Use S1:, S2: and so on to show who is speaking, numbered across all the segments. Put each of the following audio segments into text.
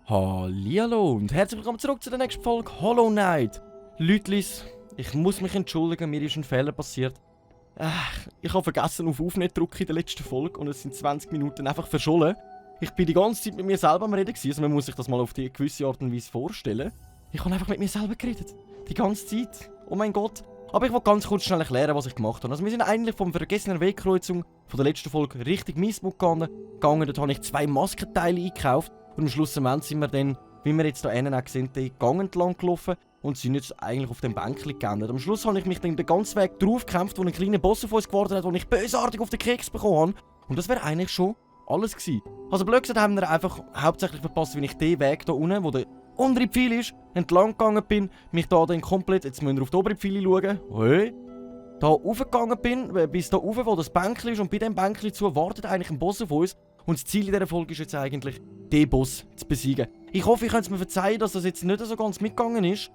S1: Hallihallo und herzlich willkommen zurück zu der nächsten Folge Hollow Knight. Leutlis, ich muss mich entschuldigen, mir ist ein Fehler passiert. Ich habe vergessen auf Aufnehmen zu drücken in der letzten Folge und es sind 20 Minuten einfach verschollen. Ich bin die ganze Zeit mit mir selber am Reden gewesen, also man muss sich das mal auf die gewisse Art und Weise vorstellen. Ich habe einfach mit mir selber geredet. Die ganze Zeit. Oh mein Gott. Aber ich will ganz kurz schnell erklären, was ich gemacht habe. Also wir sind eigentlich vom vergessenen Wegkreuzung von der letzten Folge richtig Miesburg gegangen. Dort habe ich 2 Maskenteile eingekauft. Und am Schluss sind wir dann, wie wir jetzt hier hinten auch sehen, den Gang entlang gelaufen und sind jetzt eigentlich auf dem Bänkchen geändert. Am Schluss habe ich mich dann den ganzen Weg drauf gekämpft, wo ein kleiner Boss auf uns geworden hat, wo ich bösartig auf den Keks bekommen habe. Und das wäre eigentlich schon alles gewesen. Also blöd gesagt haben wir einfach hauptsächlich verpasst, wie ich den Weg hier unten, wo der untere Pfeil ist, entlang gegangen bin, mich da dann komplett, jetzt müssen wir auf die obere Pfeile schauen, hey, da raufgegangen bin, bis da rauf, wo das Bänkchen ist, und bei dem Bänkchen zu wartet eigentlich ein Boss auf uns. Und das Ziel in dieser Folge ist jetzt eigentlich, den Boss zu besiegen. Ich hoffe, ihr könnt es mir verzeihen, dass das jetzt nicht so ganz mitgegangen ist.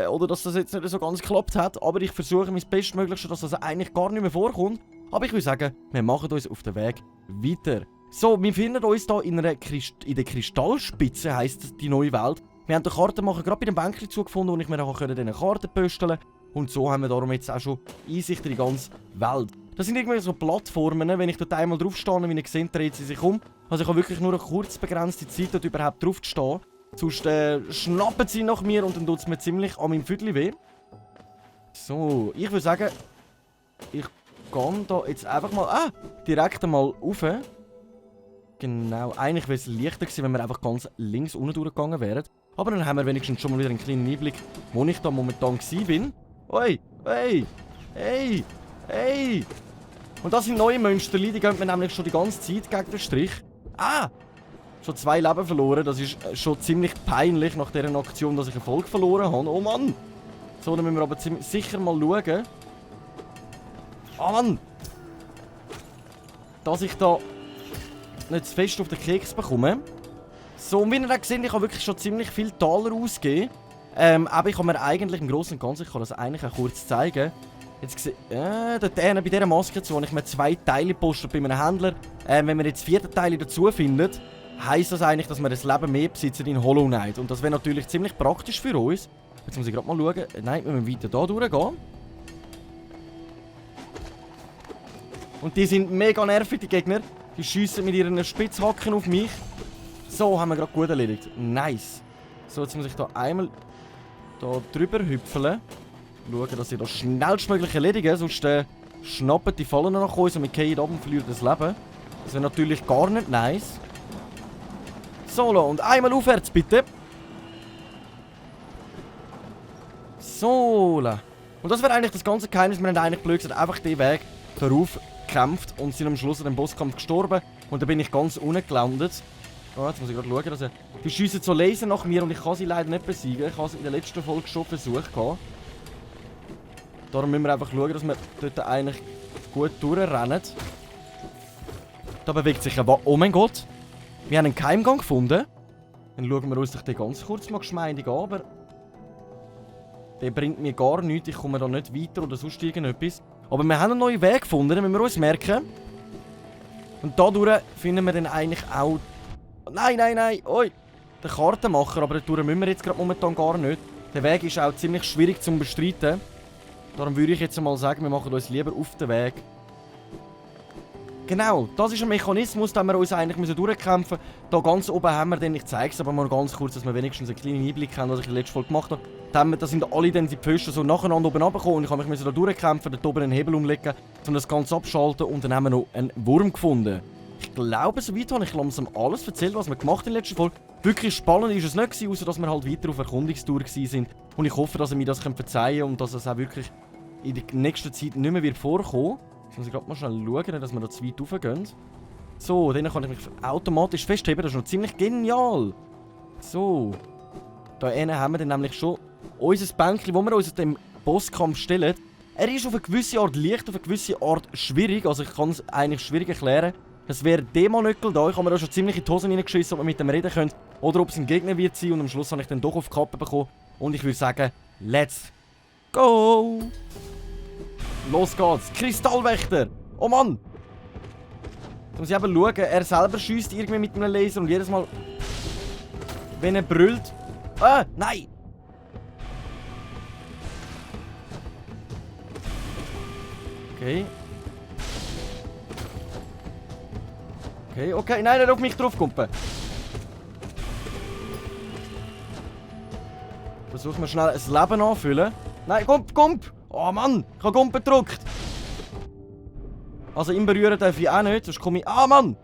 S1: Oder dass das jetzt nicht so ganz geklappt hat. Aber ich versuche mein Bestmöglichstes, dass das eigentlich gar nicht mehr vorkommt. Aber ich würde sagen, wir machen uns auf den Weg weiter. So, wir finden uns hier in der Kristallspitze, heisst die neue Welt. Wir haben den Kartenmacher gerade bei dem Bänkchen zugefunden, und ich mir nachher diese Karten pösteln. Und so haben wir darum jetzt auch schon Einsicht in die ganze Welt. Das sind irgendwie so Plattformen, wenn ich dort einmal draufstehe, wie ihr seht, dreht sie sich um. Also ich habe wirklich nur eine kurz begrenzte Zeit, dort überhaupt drauf zu stehen. Sonst schnappen sie nach mir und dann tut es mir ziemlich an meinem Viertel weh. So, ich würde sagen, ich gehe da jetzt einfach mal, direkt einmal rauf. Genau, eigentlich wäre es leichter gewesen, wenn wir einfach ganz links unten durchgegangen wären. Aber dann haben wir wenigstens schon mal wieder einen kleinen Einblick, wo ich da momentan bin. Oi, hey, hey, hey. Und das sind neue Monsterli, die gehen mir nämlich schon die ganze Zeit gegen den Strich. Schon 2 Leben verloren, das ist schon ziemlich peinlich nach dieser Aktion, dass ich Erfolg verloren habe. Oh Mann! So, dann müssen wir aber sicher mal schauen. Oh Mann! Dass ich da nicht zu fest auf den Keks bekomme. So, und wie ihr auch seht, ich habe wirklich schon ziemlich viel Taler ausgegeben. Aber ich kann mir eigentlich im Großen und Ganzen, ich kann das eigentlich auch kurz zeigen. Jetzt seht dort bei dieser Maske zu, habe ich mir 2 Teile gepostet bei einem Händler. Wenn wir jetzt 4 Teile dazu finden, heisst das eigentlich, dass wir das Leben mehr besitzen in Hollow Knight. Und das wäre natürlich ziemlich praktisch für uns. Jetzt muss ich gerade mal schauen. Nein, wir müssen weiter hier durchgehen. Und die sind mega nervig, die Gegner. Die schiessen mit ihren Spitzhacken auf mich. So, haben wir gerade gut erledigt. Nice. So, jetzt muss ich da einmal da drüber hüpfeln. Schauen, dass ich das schnellstmöglich erledige, sonst schnappen die Fallen nach uns und wir fallen ab und verlieren das Leben. Das wäre natürlich gar nicht nice. So, und einmal aufwärts, bitte. So. Und das wäre eigentlich das ganze Geheimnis. Wir haben eigentlich blöd gesagt, einfach den Weg darauf gekämpft und sind am Schluss an dem Bosskampf gestorben. Und da bin ich ganz unten gelandet. Oh, jetzt muss ich gerade schauen, dass die schiessen so Laser nach mir und ich kann sie leider nicht besiegen. Ich habe es in der letzten Folge schon versucht. Darum müssen wir einfach schauen, dass wir dort eigentlich gut durchrennen. Da bewegt sich ein Oh mein Gott! Wir haben einen Keimgang gefunden. Dann schauen wir uns den ganz kurz mal geschmeidig an, aber der bringt mir gar nichts. Ich komme da nicht weiter oder sonst irgendetwas. Aber wir haben einen neuen Weg gefunden, den müssen wir uns merken. Und dadurch finden wir dann eigentlich auch... Nein, nein, nein! Oi! Den Kartenmacher, aber dadurch müssen wir jetzt gerade momentan gar nicht. Der Weg ist auch ziemlich schwierig zu bestreiten. Darum würde ich jetzt mal sagen, wir machen uns lieber auf den Weg. Genau, das ist ein Mechanismus, den wir uns eigentlich durchkämpfen müssen. Hier ganz oben haben wir den, ich zeige es aber mal ganz kurz, dass wir wenigstens einen kleinen Einblick haben, was ich in der letzten Folge gemacht habe. Da sind alle dann die Pfosten so nacheinander oben runtergekommen und ich habe mich da durchkämpfen, dort oben einen Hebel umlegen, um das Ganze abzuschalten, und dann haben wir noch einen Wurm gefunden. Ich glaube, soweit habe ich langsam alles erzählt, was wir gemacht haben in der letzten Folge. Wirklich spannend ist es nicht gewesen, außer dass wir halt weiter auf Erkundungstour sind. Und ich hoffe, dass ihr mir das verzeihen könnt und dass es auch wirklich in der nächsten Zeit nicht mehr wird vorkommen. Jetzt muss ich gerade mal schnell schauen, dass wir da zu weit raufgehen. So, dann kann ich mich automatisch festheben. Das ist noch ziemlich genial. So. Da haben wir dann nämlich schon unser Bänkchen, wo wir uns in dem Bosskampf stellen. Er ist auf eine gewisse Art leicht, auf eine gewisse Art schwierig. Also ich kann es eigentlich schwierig erklären. Das wäre der Manöckel da. Ich habe mir da schon ziemlich in die Hosen reingeschissen, ob wir mit dem reden können. Oder ob es ein Gegner wird sein. Und am Schluss habe ich dann doch auf die Kappe bekommen. Und ich würde sagen, let's go! Los geht's. Kristallwächter! Oh Mann! Da muss ich eben schauen. Er selber schießt irgendwie mit einem Laser und jedes Mal, wenn er brüllt... nein! Okay. Okay, nein, nicht auf mich drauf, Kumpel. Versuchen wir schnell ein Leben anfüllen. Nein, Gump! Oh Mann, ich habe Gump gedrückt. Also ihn berühren darf ich auch nicht, sonst komme ich... Ah Mann!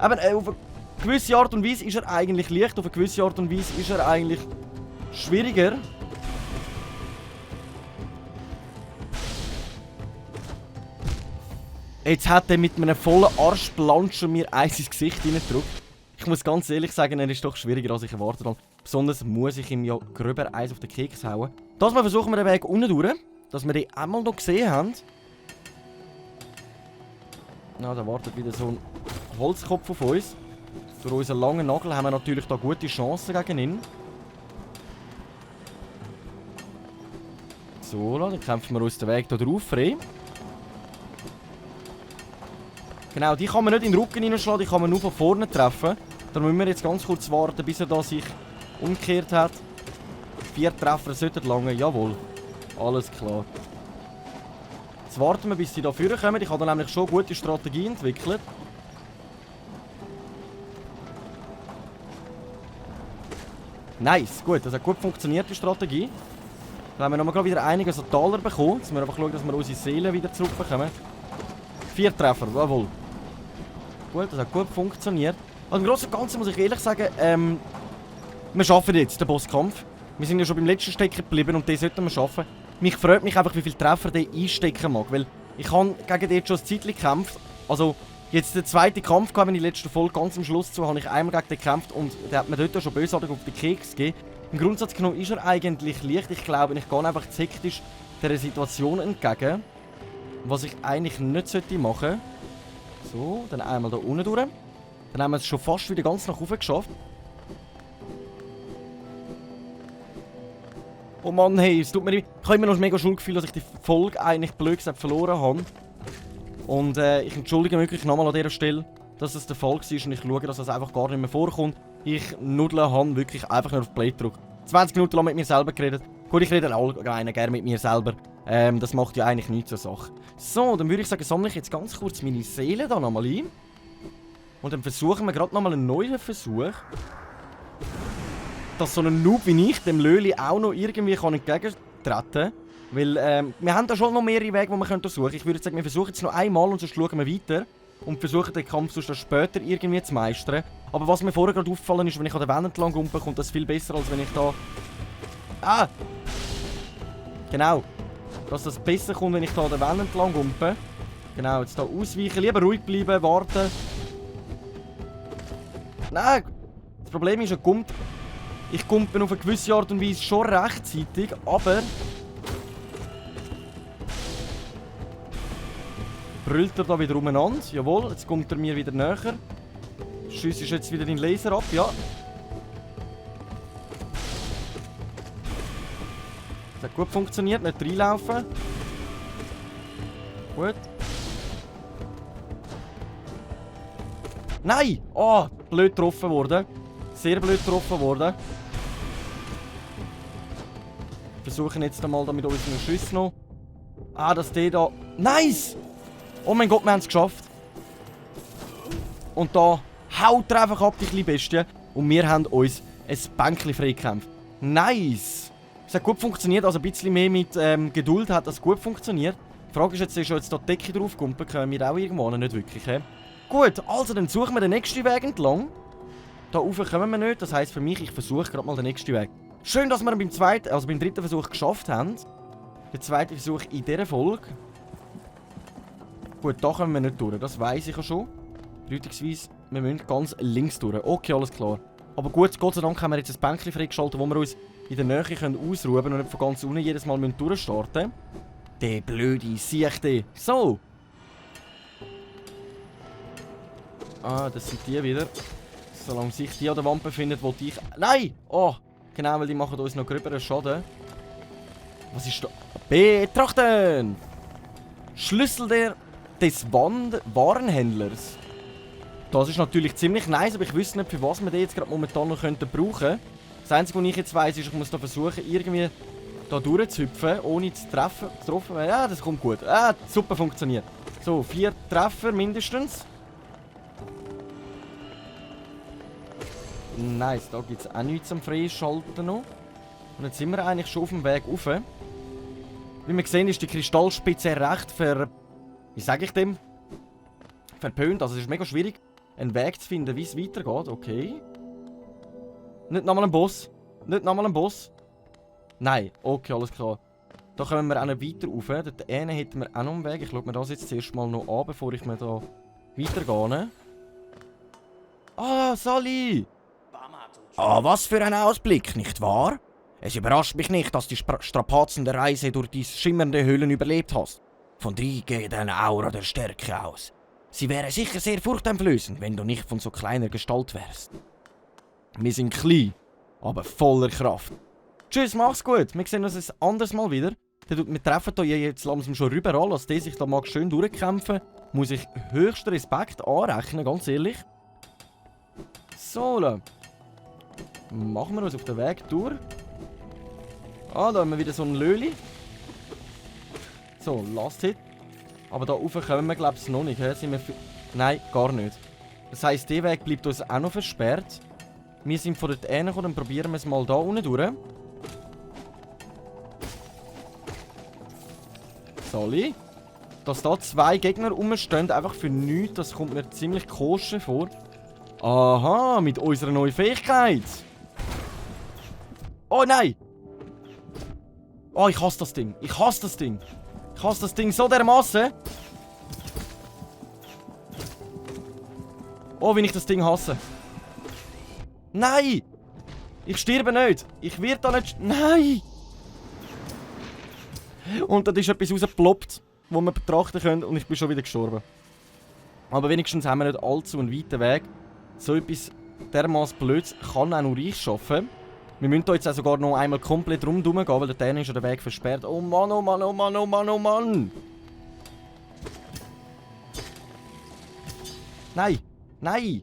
S1: Eben, auf eine gewisse Art und Weise ist er eigentlich leicht, auf eine gewisse Art und Weise ist er eigentlich schwieriger. Jetzt hat er mit einem vollen Arschplanscher mir eins ins Gesicht reingedrückt. Ich muss ganz ehrlich sagen, er ist doch schwieriger, als ich erwartet habe. Besonders muss ich ihm ja gröber eins auf den Keks hauen. Das mal versuchen wir den Weg unten durch, dass wir den einmal noch gesehen haben. Na, da wartet wieder so ein Holzkopf auf uns. Durch unseren langen Nagel haben wir natürlich da gute Chancen gegen ihn. So, dann kämpfen wir uns den Weg hier drauf frei. Genau, die kann man nicht in den Rücken reinschlagen, die kann man nur von vorne treffen. Da müssen wir jetzt ganz kurz warten, bis er da sich umgekehrt hat. 4 Treffer sollten lange, jawohl. Alles klar. Jetzt warten wir, bis sie da vorne kommen. Ich habe da nämlich schon gute Strategie entwickelt. Nice, gut, das hat gut funktioniert, die Strategie. Dann haben wir noch wieder einige so Taler bekommen. Jetzt müssen wir einfach schauen, dass wir unsere Seelen wieder zurückbekommen. 4 Treffer, jawohl. Gut, das hat gut funktioniert. Also im Großen und Ganzen muss ich ehrlich sagen, wir schaffen jetzt den Bosskampf. Wir sind ja schon beim letzten Stecken geblieben und den sollten wir schaffen. Mich freut mich einfach, wie viele Treffer der einstecken mag, weil ich habe gegen den schon ein Zeitchen gekämpft. Also jetzt der zweite Kampf gehabt, in der letzten Folge, ganz am Schluss zu, habe ich einmal gegen den gekämpft und der hat mir dort schon bösartig auf den Keks gegeben. Im Grundsatz genommen ist er eigentlich leicht. Ich glaube, ich gehe einfach zu hektisch dieser Situation entgegen. Was ich eigentlich nicht sollte machen. So, dann einmal da unten durch. Dann haben wir es schon fast wieder ganz nach oben geschafft. Oh Mann, hey, es tut mir... Ich habe immer noch ein mega Schuldgefühl, dass ich die Folge eigentlich blöd gesagt verloren habe. Und ich entschuldige mich wirklich nochmal an dieser Stelle, dass es der Fall war und ich schaue, dass das einfach gar nicht mehr vorkommt. Ich nudle habe wirklich einfach nur auf Play gedrückt. 20 Minuten lang mit mir selber geredet. Gut, ich rede allgemein gerne mit mir selber. Das macht ja eigentlich nichts zur Sache. So, dann würde ich sagen, sammle ich jetzt ganz kurz meine Seele da nochmal ein. Und dann versuchen wir gerade nochmal einen neuen Versuch. Dass so ein Noob wie ich dem Löli auch noch irgendwie entgegentreten kann. Weil wir haben da schon noch mehrere Wege, die wir versuchen können. Ich würde sagen, wir versuchen jetzt noch einmal und sonst schauen wir weiter. Und versuchen den Kampf sonst später irgendwie zu meistern. Aber was mir vorher gerade aufgefallen ist, wenn ich an der Wand entlang kumpe, kommt das viel besser, als wenn ich da... Ah! Genau. Dass das besser kommt, wenn ich da an der Wand entlang kumpe. Genau, jetzt da ausweichen. Lieber ruhig bleiben, warten. Nein! Das Problem ist, ich kumpe auf eine gewisse Art und Weise schon rechtzeitig, aber... Brüllt er da wieder umeinander? Jawohl, jetzt kommt er mir wieder näher. Schiesst jetzt wieder den Laser ab, ja. Das hat gut funktioniert, nicht reinlaufen. Gut. Nein! Oh, blöd getroffen worden. Sehr blöd getroffen worden. Versuchen jetzt einmal da mit unseren Schüssen noch. Ah, dass der da... Nice! Oh mein Gott, wir haben es geschafft. Und da haut er einfach ab, die kleine Bestie. Und wir haben uns ein Bänkchen freigekämpft. Nice! Es hat gut funktioniert, also ein bisschen mehr mit Geduld hat das gut funktioniert. Die Frage ist jetzt, ist jetzt da die Decke draufgekommen, können wir auch irgendwann nicht wirklich. He? Gut, also dann suchen wir den nächsten Weg entlang. Da rauf kommen wir nicht, das heisst für mich, ich versuche gerade mal den nächsten Weg. Schön, dass wir ihn beim dritten Versuch geschafft haben. Der zweite Versuch in dieser Folge. Gut, da kommen wir nicht durch, das weiss ich ja schon. Bedeutungsweise, wir müssen ganz links durch. Okay, alles klar. Aber gut, Gott sei Dank haben wir jetzt ein Bänkchen freigeschaltet, wo wir uns in der Nähe ausruhen können und nicht von ganz unten jedes Mal durchstarten müssen. Der blöde Siech. So. Ah, das sind die wieder. Solange sich die an der Wand befindet, wo ich... Nein! Oh! Genau, weil die machen uns noch gröberen Schaden. Was ist da? Betrachten! Schlüssel des Warenhändlers. Das ist natürlich ziemlich nice, aber ich wüsste nicht, für was wir den jetzt gerade momentan noch brauchen könnten. Das Einzige, was ich jetzt weiss, ist, ich muss da versuchen, irgendwie da durchzuhüpfen, ohne zu treffen. Ja, das kommt gut. Ah, super funktioniert. So, 4 Treffer mindestens. Nice, da gibt es auch nichts zum Freischalten noch. Und jetzt sind wir eigentlich schon auf dem Weg rauf. Wie wir sehen, ist die Kristallspitze recht wie sage ich dem? Verpönt. Also es ist mega schwierig, einen Weg zu finden, wie es weitergeht. Okay. Nicht nochmal ein Boss. Nicht nochmal ein Boss. Nein. Okay, alles klar. Da kommen wir auch nicht weiter rauf. Dort eine hätten wir auch noch einen Weg. Ich schaue mir das jetzt zuerst mal noch an, bevor ich mir da weitergehe. Ah, Sally! Ah, was für ein Ausblick, nicht wahr? Es überrascht mich nicht, dass du die Strapazen der Reise durch die schimmernde Höhlen überlebt hast. Von dir geht eine Aura der Stärke aus. Sie wäre sicher sehr furchteinflößend, wenn du nicht von so kleiner Gestalt wärst. Wir sind klein, aber voller Kraft. Tschüss, mach's gut. Wir sehen uns ein anderes Mal wieder. Wir treffen hier jetzt langsam schon überall. Als der sich da mag schön durchkämpfen, muss ich höchsten Respekt anrechnen, ganz ehrlich. So, machen wir uns auf den Weg durch. Ah, da haben wir wieder so ein Löli. So, Last Hit. Aber da rauf kommen wir, glaube ich, noch nicht. Sind wir Nein, gar nicht. Das heisst, der Weg bleibt uns auch noch versperrt. Wir sind von dort hergekommen, dann probieren wir es mal da unten durch. Sally. Dass da 2 Gegner rumstehen, einfach für nichts, das kommt mir ziemlich koscher vor. Aha, mit unserer neuen Fähigkeit. Oh nein! Oh, ich hasse das Ding. Ich hasse das Ding. Ich hasse das Ding so dermaßen. Oh, wie ich das Ding hasse. Nein! Ich sterbe nicht. Ich werde da nicht... Nein! Und da ist etwas rausgeploppt, das wir betrachten können, und ich bin schon wieder gestorben. Aber wenigstens haben wir nicht allzu einen weiten Weg. So etwas dermaßen Blöds kann auch nur ich schaffen. Wir müssen hier jetzt auch sogar noch einmal komplett rumgehen, weil der ist ja der Weg versperrt. Oh Mann, oh Mann, oh Mann, oh Mann, oh Mann! Nein! Nein!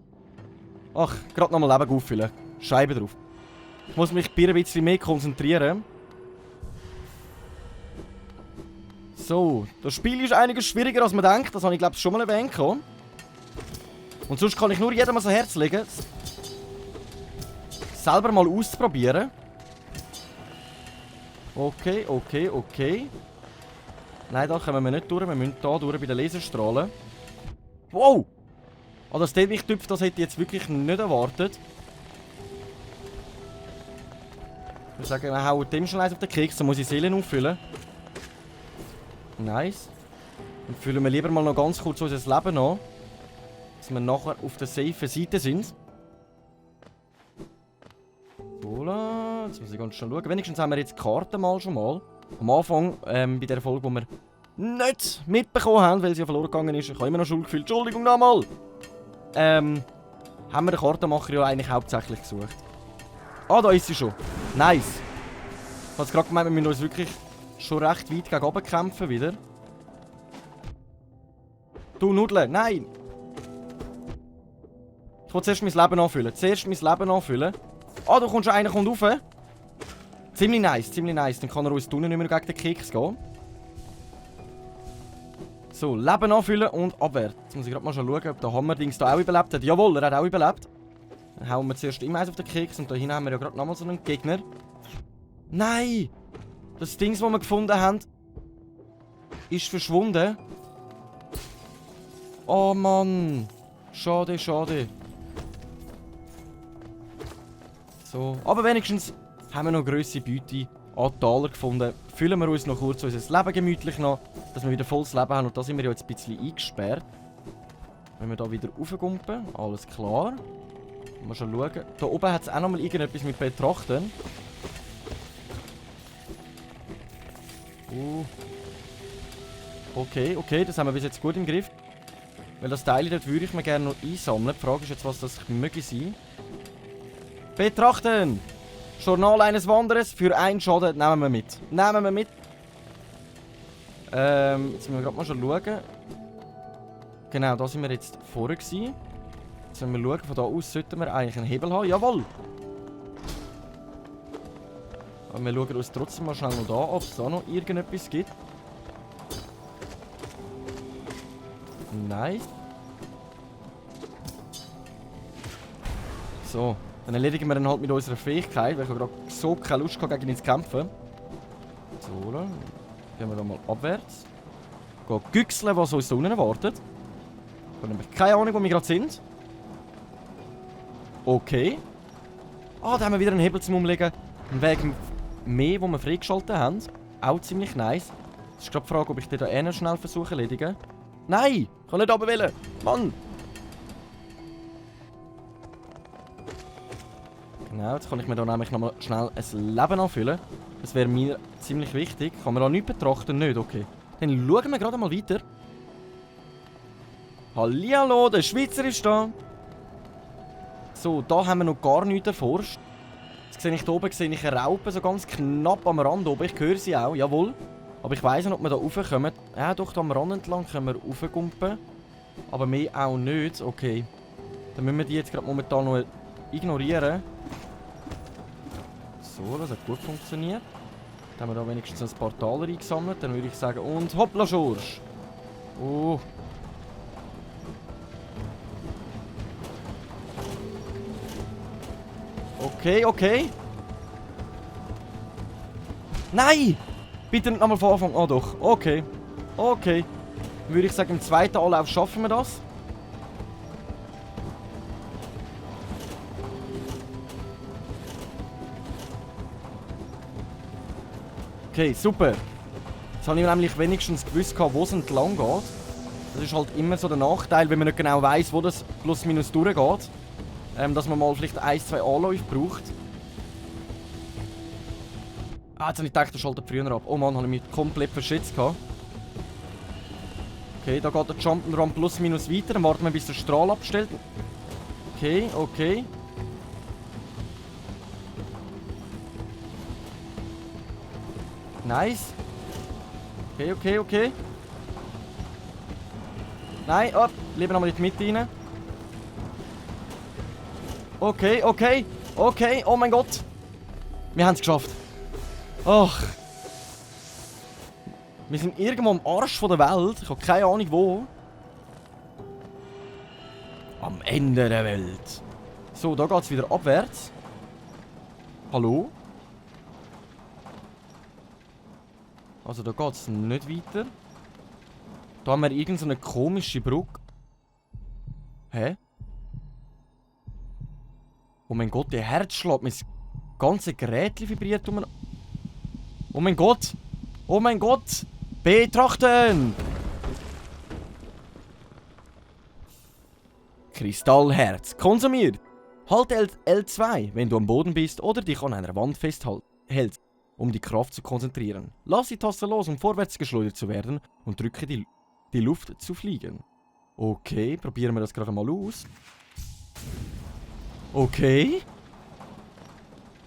S1: Ach, gerade nochmal Leben auffüllen. Scheibe drauf. Ich muss mich ein bisschen mehr konzentrieren. So, das Spiel ist einiges schwieriger als man denkt. Das habe ich glaube ich schon mal erwähnt. Und sonst kann ich nur jedem ans Herz legen, selber mal auszuprobieren. Okay, okay, okay. Nein, da kommen wir nicht durch. Wir müssen hier durch bei den Laserstrahlen. Wow! Ah, das mich tüpft, das hätte ich jetzt wirklich nicht erwartet. Ich würde sagen, wir hauen dem schon eins auf den Keks, dann muss ich Seelen auffüllen. Nice. Dann füllen wir lieber mal noch ganz kurz unser Leben an. Dass wir nachher auf der safen Seite sind. Voilà. Jetzt muss ich ganz schnell schauen. Wenigstens haben wir jetzt die Karte mal schon mal. Am Anfang, bei der Folge, wo wir nicht mitbekommen haben, weil sie ja verloren gegangen ist. Ich habe immer noch Schuldgefühl. Entschuldigung nochmal. Haben wir den Kartenmacher ja eigentlich hauptsächlich gesucht. Ah, da ist sie schon. Nice. Ich habe gerade gemeint, wir müssen uns wirklich schon recht weit gegen oben kämpfen wieder. Du Nudeln, nein! Ich will zuerst mein Leben anfüllen. Zuerst mein Leben anfüllen. Ah, da kommt schon einer rauf. Ziemlich nice, ziemlich nice. Dann kann er uns unten nicht mehr gegen den Keks gehen. So, Leben anfüllen und abwärts. Jetzt muss ich gerade mal schauen, ob der Hammerdings da auch überlebt hat. Jawohl, er hat auch überlebt. Dann hauen wir zuerst immer eins auf den Keks und da hinten haben wir ja gerade nochmal so einen Gegner. Nein! Das Ding, das wir gefunden haben, ist verschwunden. Oh Mann! Schade, schade. So, aber wenigstens haben wir noch grosse Beute an Taler gefunden. Füllen wir uns noch kurz unser Leben gemütlich noch, dass wir wieder volles Leben haben. Und da sind wir ja jetzt ein bisschen eingesperrt. Wenn wir da wieder raufgumpen, alles klar. Mal schon schauen. Da oben hat es auch noch mal irgendetwas mit betrachten. Okay, okay, das haben wir bis jetzt gut im Griff. Weil das Teil dort würde ich mir gerne noch einsammeln. Die Frage ist jetzt, was das möge sein. Betrachten! Journal eines Wanderers für 1 Schaden nehmen wir mit. Nehmen wir mit. Jetzt müssen wir gerade mal schon schauen. Genau, da sind wir jetzt vorher gewesen. Jetzt müssen wir schauen, von da aus sollten wir eigentlich einen Hebel haben. Jawohl! Aber wir schauen uns trotzdem mal schnell noch da, ob es da noch irgendetwas gibt. Nice. So, dann erledigen wir dann halt mit unserer Fähigkeit, weil ich habe gerade so keine Lust hatte, gegen ihn zu kämpfen. So, dann gehen wir da mal abwärts. Gehen güchseln, was uns da unten erwartet. Ich habe nämlich keine Ahnung, wo wir gerade sind. Okay. Ah, da haben wir wieder einen Hebel zum Umlegen. Einen Weg mehr, den wir freigeschaltet haben. Auch ziemlich nice. Es ist gerade die Frage, ob ich den da schnell versuche zu erledigen. Nein! Ich kann nicht runterwählen! Mann! Genau, jetzt kann ich mir da nämlich nochmal schnell ein Leben anfüllen. Das wäre mir ziemlich wichtig. Kann man da nichts betrachten? Nicht, okay. Dann schauen wir gerade mal weiter. Hallihallo, der Schweizer ist da. So, da haben wir noch gar nichts erforscht. Jetzt sehe ich da oben eine Raupe, so ganz knapp am Rand oben. Ich höre sie auch, jawohl. Aber ich weiss nicht, ob wir da raufkommen. Ja, doch, da am Rand entlang können wir raufgumpen. Aber mehr auch nicht. Okay. Dann müssen wir die jetzt gerade momentan noch ignorieren. So, das hat gut funktioniert. Dann haben wir da wenigstens ein paar Taler eingesammelt. Dann würde ich sagen, und hoppla Schorsch. Oh. Okay, okay. Nein! Bitte nicht nochmal von Anfang an. Doch. Okay. Okay. Dann würde ich sagen, im zweiten Anlauf schaffen wir das. Okay, super. Jetzt habe ich nämlich wenigstens gewusst, wo es entlang geht. Das ist halt immer so der Nachteil, wenn man nicht genau weiss, wo das plus minus durchgeht. Dass man mal vielleicht 1, 2 Anläufe braucht. Ah, jetzt habe ich gedacht, der schaltet früher ab. Oh Mann, habe ich mich komplett verschätzt gehabt. Okay, da geht der Jump'n'Run plus minus weiter. Dann warten wir, bis der Strahl abstellt. Okay, okay. Nice. Okay, okay, okay. Nein, oh, lieber nochmal in die Mitte rein. Okay, okay, okay, oh mein Gott. Wir haben es geschafft. Ach. Wir sind irgendwo am Arsch von der Welt. Ich habe keine Ahnung wo. Am Ende der Welt. So, da geht es wieder abwärts. Hallo? Also da geht es nicht weiter. Da haben wir irgendeine komische Brücke. Hä? Oh mein Gott, der Herzschlag, mein ganze Gerät vibriert um. Oh mein Gott! Oh mein Gott! Betrachten! Kristallherz. Konsumiert. Halte L2, wenn du am Boden bist oder dich an einer Wand festhältst, um die Kraft zu konzentrieren. Lass die Taste los, um vorwärts geschleudert zu werden und drücke die Luft zu fliegen. Okay, probieren wir das gerade mal aus. Okay.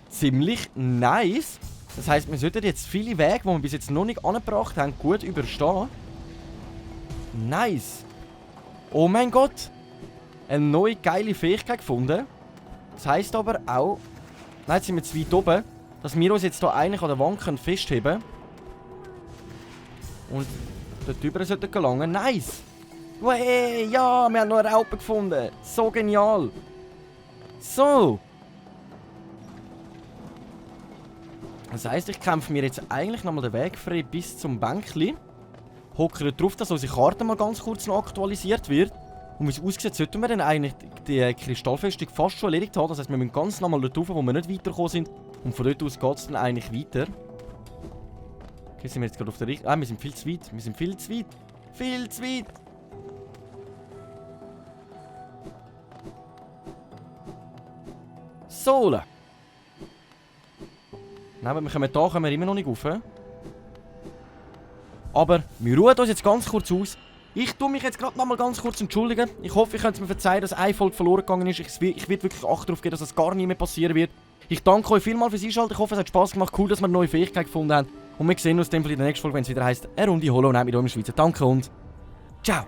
S1: Ziemlich nice. Das heisst, wir sollten jetzt viele Wege, die wir bis jetzt noch nicht angebracht haben, gut überstehen. Nice. Oh mein Gott. Eine neue geile Fähigkeit gefunden. Das heisst aber auch... Nein, jetzt sind wir zu weit oben. Dass wir uns jetzt hier eigentlich an der Wand festheben können. Und dort drüber sollten gelangen. Nice. Hey, ja, wir haben noch eine Raupe gefunden. So genial. So. Das heisst, ich kämpfe mir jetzt eigentlich nochmal den Weg frei bis zum Bänkli. Hocke drauf, dass unsere Karte mal ganz kurz noch aktualisiert wird. Und wie es aussieht, sollten wir dann eigentlich die Kristallfestung fast schon erledigt haben. Das heisst, wir müssen ganz nochmal dort rauf, wo wir nicht weitergekommen sind. Und von dort aus geht es dann eigentlich weiter. Okay, sind wir jetzt gerade auf der Richtung... Ah, wir sind viel zu weit. Wir sind viel zu weit. Viel zu weit. So. Nein, aber da kommen wir immer noch nicht rauf. Aber wir ruhen uns jetzt ganz kurz aus. Ich tue mich jetzt gerade noch mal ganz kurz entschuldigen. Ich hoffe, ihr könnt mir verzeihen, dass eine Folge verloren gegangen ist. Ich werde wirklich Acht darauf geben, dass das gar nie mehr passieren wird. Ich danke euch vielmals fürs Einschalten. Ich hoffe, es hat Spass gemacht. Cool, dass wir eine neue Fähigkeit gefunden haben. Und wir sehen uns dann in der nächsten Folge, wenn es wieder heisst, eine Runde Hollow Knight mit eurem Schweizer. Danke und ciao!